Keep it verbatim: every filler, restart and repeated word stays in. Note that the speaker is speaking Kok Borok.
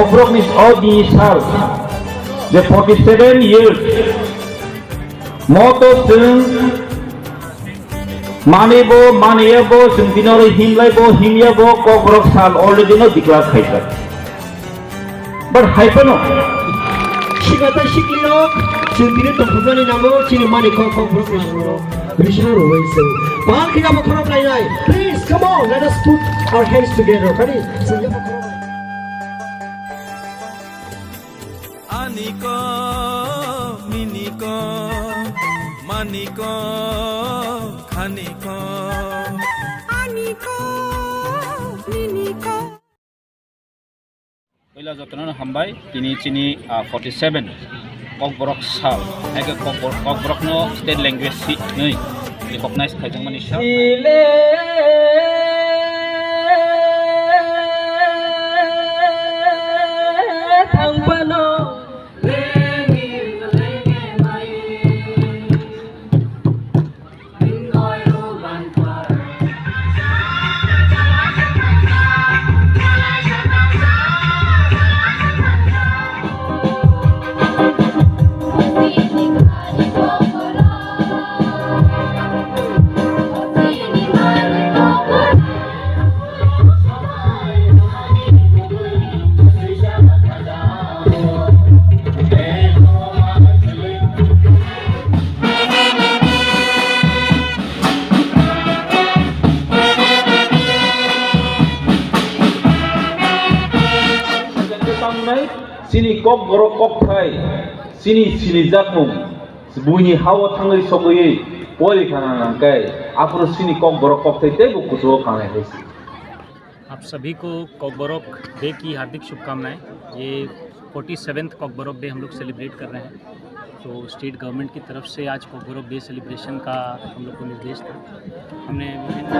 Kokborokni o dini sal je forty seven years moto chwng manibo maniyabo chwng dinoro himlaibo himyabo Kokborok sal already no declare khaijak. But hai phano sikha tei siklirok chwng tini tongthoknani nango chini mani kok Kokborok langmano. Risa rwui chwng pal khina bokhorok lainai. Please, come on, let us put our hands together. Kani chwng ya bokhorok. Ani ko, mini ko, mani ko, khani ko. Ani ko, mini ko. Puila jotono hambai, tini chini, ah, forty seven Kokborok sal, hai khe Kokbor-, Kokborokno state language hinwi recognize khaijakmani sal. Chini Kokborok kokthai, chini sinijakmung, buini hao thangwi sogwi pori khana nangkhe, aphuru chini Kokborok kokthai teibo kuchugo kangnai hai se. आप सभी को कोकबोरोक डे की हार्दिक शुभकामनाएं। ये forty seventh Kokborok डे हम लोग सेलिब्रेट कर रहे हैं। तो स्टेट गवर्नमेंट की तरफ से आज कोकबोरोक डे सेलिब्रेशन का हम लोग को निर्देश था। हमने विभिन्न